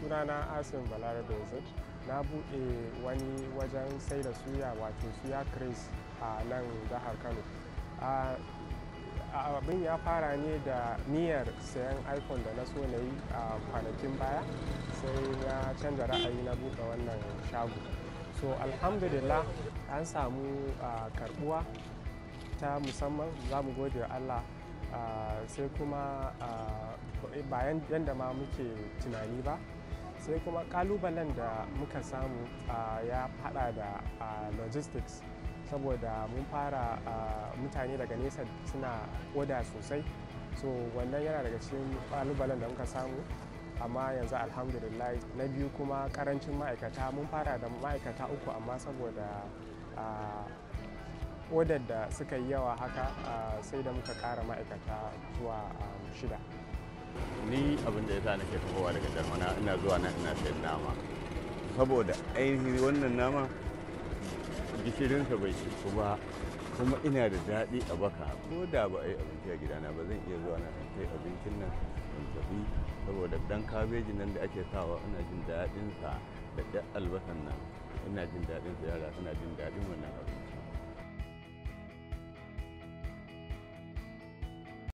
Sunana Asim Balarabe Yazid. Na buɗe wani wajen sai da suya, wato Suya Chris, a nan jihar Kano. Abin ya fara ne da niyyar sayan iPhone da na so na yi a kwanakin baya, sai na canza ra'ayi na buɗe wannan shago. So alhamdulillah, an samu karbuwa ta musamman, za mu gode wa Allah. Sai kuma bayan yadda ma muke tunani ba, sai kuma kalubalen da muka samu ya fada da logistics, saboda mun fara, mutane daga nesa suna oda sosai. So wannan yana daga cikin kalubalen da muka samu, amma yanzu alhamdulillah. Na biyu kuma karancin ma'aikata. Mun fara da ma'aikata uku, amma saboda odar da suka yi yawa haka, sai da muka kara ma'aikata zuwa shida. Ni abin da ya sa nake tahowa daga Jarmana, ina zuwa nan ina sayan nama, saboda ainihin wannan nama gishirinsa bai ciku ba, kuma ina da daɗi a baka. Ko da ba a yi abinci a gidana ba, zan iya zuwa na in kai abincin nan in tafi, saboda dan kabeji nan da ake sawa ina jin daɗin sa, da ɗan albasan nan ina jin daɗin sa, yara suna jin daɗin wannan abinci.